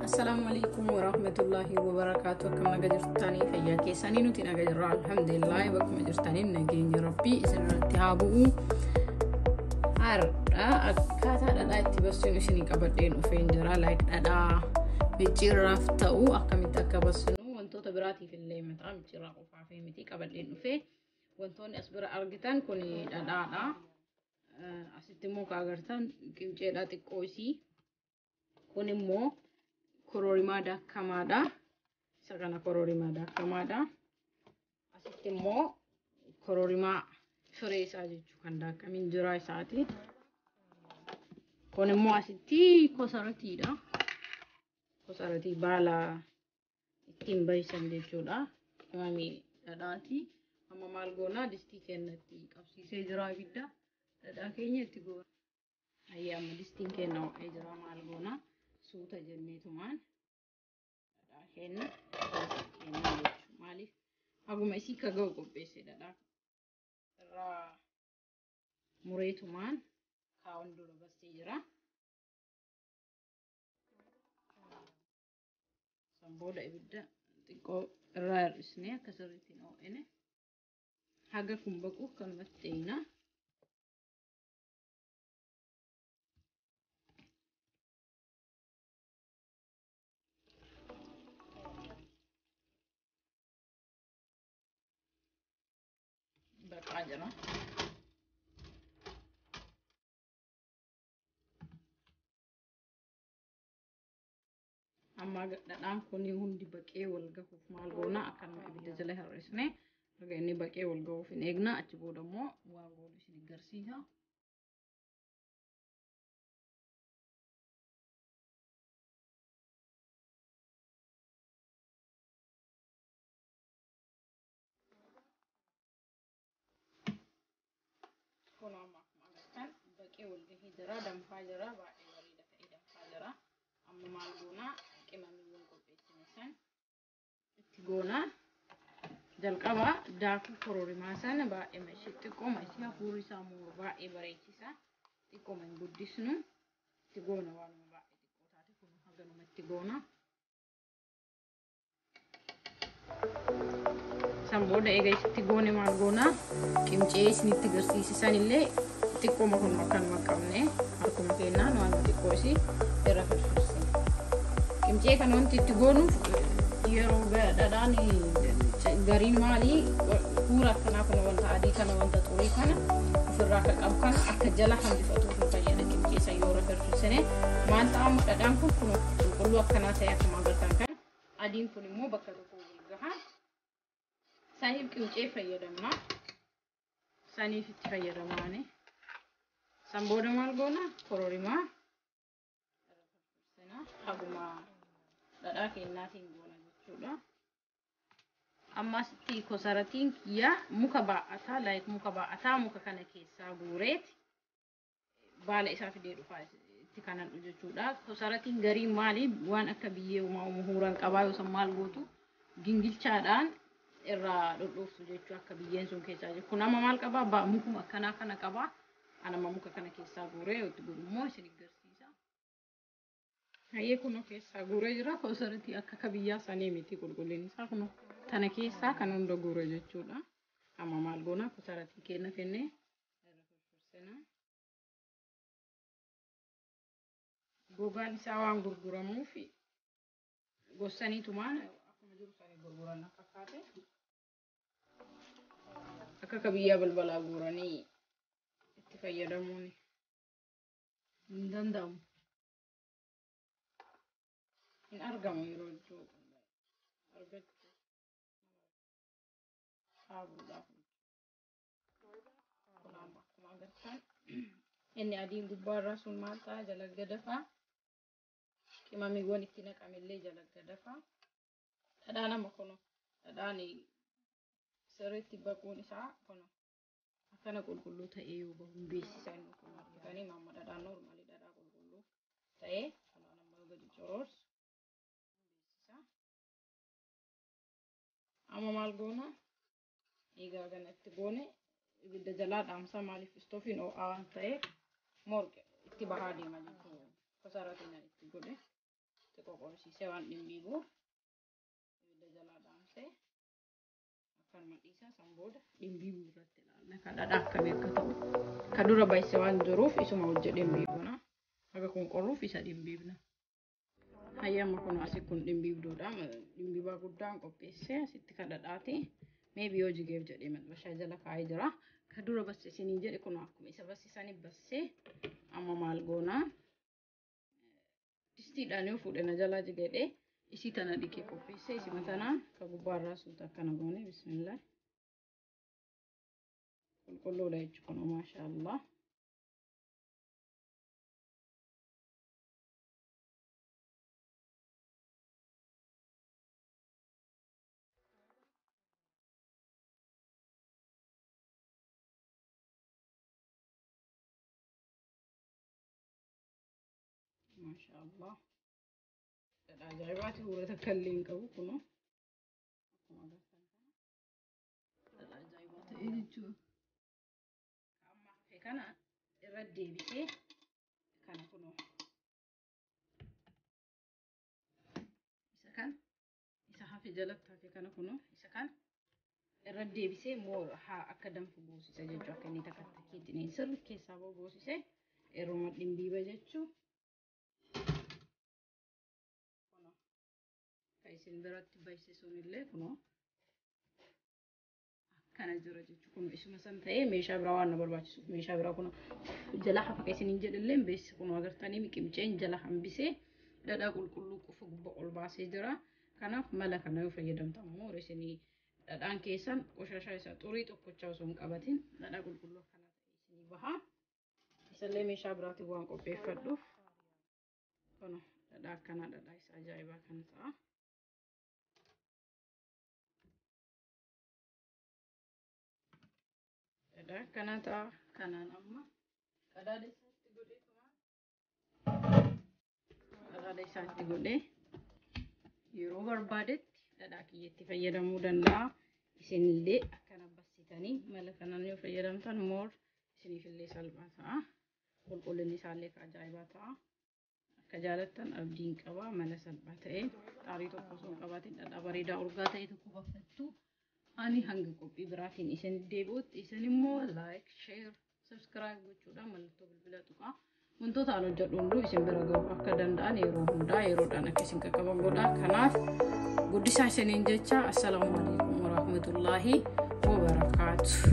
Assalaamu alaikum warahmatullahi wabarakaatu. Akkam naga jirtanii? Fayyaa keessanii? Nuti naga jirra, alhamdulillah. Bakkuma jirtanii nageenya Rabbii isin irratti haa bu'u. Har'a akkaataa dhadhaa itti bassinu isinii qabadheen dhufeen jira. Like dhadhaa micciirraaf ta'u akkamitti akka bassinu, wantoota biraatiif illee mataa micciirraa qofaaf miti qabadheen dhufee. Wantoonni as bira argitan kun dhadhaadha. Asitti immoo ka agartan qimceedha xiqqoo isii. Kun immoo kororimaa daakamaadha. Isa kana kororimaa daakamaadha. Asitti immoo kororimaa firee isaa jechuu kan daakamiin jira isaati. Kun immoo asitti kosaratiidha. Kosaratii baala ittiin bayisan jechuudha. Qimamii dhadhaati. Amma maal goonaa? Distii keenyatti qabsiisee jira ibidda. Dhadhaa keenya itti goona. Ayyee, amma distiin keenya ho'ee jira, maal goonaa? Suuta jenneetumaan dhadhaa keenya keenya jechuudha. Maaliif haguma isii ka ga'u qopheesse dhadhaa irraa mureetumaan kaawwan dura bassee jira. San booda ibidda xiqqoo irraa hir'isnee akka sirriitti hin ho'ine haga kun baqu akkanumatti xeeyna. Baqaa jira. Amma dhadhaan kun hundi baqee wal gahuuf maal goona? Akkanuma ibidda jala hir'isnee haga inni baqee wal gahuuf hin eegna. Achi booda immoo waan goonu isin agarsiisa. Kun amma akkuma agartan baqee wal gahee jira, danfaa jira, baay'ee bareeda ta'ee danfaa jira. Amma maal goona? Qimamiiwwan qopheessine san itti goona. Jalqaba daakuu kororimaa sana baay'ee ishee xiqqooma isii, hafuurri isaa immoo baay'ee bareechisa. Xiqqooma hin guddisnu itti goona, waanuma baay'ee xiqqoo taate kun haganuma itti goona. San booda eega isitti goone maal goona? Qimcee isinitti agarsiisisan illee xiqqooma kun akkanuma qabne harkuma kennaan waan xiqqoo isii irra firfirsine. Qimcee kana wanti itti goonuuf yeroo dhadhaan gariin maali huura akkanaa kun wanta adii kana, wanta xurii kana ofirraa akka qabu kana akka jala hambifatuuf nu fayyada. Qimcee san yoo irra firfirsine maal ta'a? Dhadhaan kun kun qulqulluu akkanaa ta'e akkuma agartan kana, adiin kun immoo bakka tokko wal gaha. Saniif qimcee fayyadamna. Saniif itti fayyadamaani. San booda maal goona? Kororimaa haguma dhadhaa kennaatiin goona jechuudha. Amma asitti kosaratiin kiyya muka baa'ataa, like muka baa'ataa, muka kana keessaa guureeti baala isaa fidee dhufaa itti kanan jechuudha. Kosaratiin garii maali? Waan akka biyyee uumaa huuran qabaa. Yoo san maal gootu? Gingilchaadhaan irraa dhodhooftu jechuu, akka biyyeen sun keessaa jiru. Kun amma maal qabaa? Mukuma akkanaa kana qabaa. Anama muka kana keessaa guuree yoo itti godhu immoo isin agarsiisa. Hayyee, kun keessaa guuree jira. Kosaratii akka ka biyyaa sanii miti qulqullinni isaa. Kun tana keessaa kan hunda guure jechuudha. Amma maal goona? Kosaratii kenna kennee irra firfirsina. Gogaan isaa waan gurguramuuf gossaniitumaan akkuma jiru sanii gurguran fakkaate. Akka ka biyyaa balbalaa guuranii itti fayyadamuun hin danda'amu. Hin argamu yeroo iddoo argachuu dhaabuudhaaf. Kun amma akkuma agartan inni adiin gubbaarraa sun maal ta'a? Jala gadafaa. Qimamiiwwan itti naqamillee jala gadafaa. Dhadhaan amma kun dhadhaan sirriitti baquun isaa kun akkana qulqulluu ta'ee yoo bahu hin beeksisa. Inni kun argitanii amma dhadhaan normaalii dhadhaa qulqulluu ta'ee kun amma yoo gadi coroorsu hin beeksisa. Amma maal goona? Egaa kanatti goone ibidda jalaa dhaamsaa maaliif istoofiin ho'aa waan ta'eef morga itti bahaa deema jechuudha. Kosaraatiin itti godhe itti qoqorsiisee waan dhimbiibuuf ibidda jalaa dhaamsee akkanuma dhiisaa san booda dhimbiibuu irratti ilaalla. Kan dhadhaa akkamii akka ta'u kan dura baay'ise waan jiruuf isuma hojii dhimbiibuna. Haga kun qorruuf isa dhimbiibna. Hayyama kun asii kun dhimbiibduudha. Dhimbiibaa guddaan qopheessee asitti kan dhadhaati. Mee biyyoo jigeef jedhee maxxashaa jala kaa'ee jira. Kan dura basse isiniin jedhe kun akkuma isa bassisanii bassee amma maal goonaa? Distiidhaan yoo fuudhe na jalaa jigedhee isii tana dhiqee qopheessee isima tanaan kan gubbaarraa suuta akkana goone bismillah. Qulqulluudha jechuudha maashaallah. Maashaallah. Dhadhaa ajaa'ibaati huura takka illee hin qabu kunoo. Akkuma agartan kana. Dhadhaa ajaa'ibaa ta'e jechuudha. Amma hafe kana irra deebisee kana kunoo. Isa kana isa hafe jalatti hafe kana kunoo isa kana irra deebisee moora haa akka danfu goosisa jechuudha. Akka inni takka takkiitti sirri keessaa bahu goosisee yeroo dhimbiiba jechuudha. Isin biratti baay'isuun illee kunoo akkana jira jechuudha. Kun isuma san ta'ee meeshaa biraa waan na barbaachisuuf meeshaa biraa kun jala hafa isiniin jedhallee beeksisa kun agartanii miqimceen jala hambisee dhadhaa qulqulluu qofa gubbaa ol baasee jira. Kanaaf mala kana yoo fayyadamtan immoo isinii dhadhaan keessan qoshashaa isaa xurii tokkochaa osoo hin qabatin dhadhaa qulqulluu akkanaa ta'e isinii baha. Isallee meeshaa biraatiin waan qopheeffadhuuf kun dhadhaa akkanaa dhadhaa isa ajaa'ibaa kana ta'a. Dhadhaa akkana ta'a. Kanaan amma qadaada isaatti godhee qadaada isaatti godhee yeroo barbaadetti dhadhaa kiyyatti fayyadamuu danda'a. Isinillee akkana bassitanii mala kanaan yoo fayyadamtan moor isiniifillee salphaa ta'a. Qulqullinni isaallee ajaa'ibaa ta'a. Akka jaalattan abdiin qaba mala salphaa ta'e xaarii tokko osoo hin qabaatin dhadhaa bareedaa urgaa ta'e tokko baffattu. Ani hanga qophii biraatiin isin deebi'utti isin immoo like, share, subscribe gochuudhaan mallattoo bilbila tuqaa. Wantoota an hojjedhu hunduu isin bira ga'uu akka danda'an yeroo hundaa yeroodhaan akka isin qaqqaban godha. Kanaaf guddisaa isiniin jecha assalaamu alaikum warahmatullaahi wabarakaatu.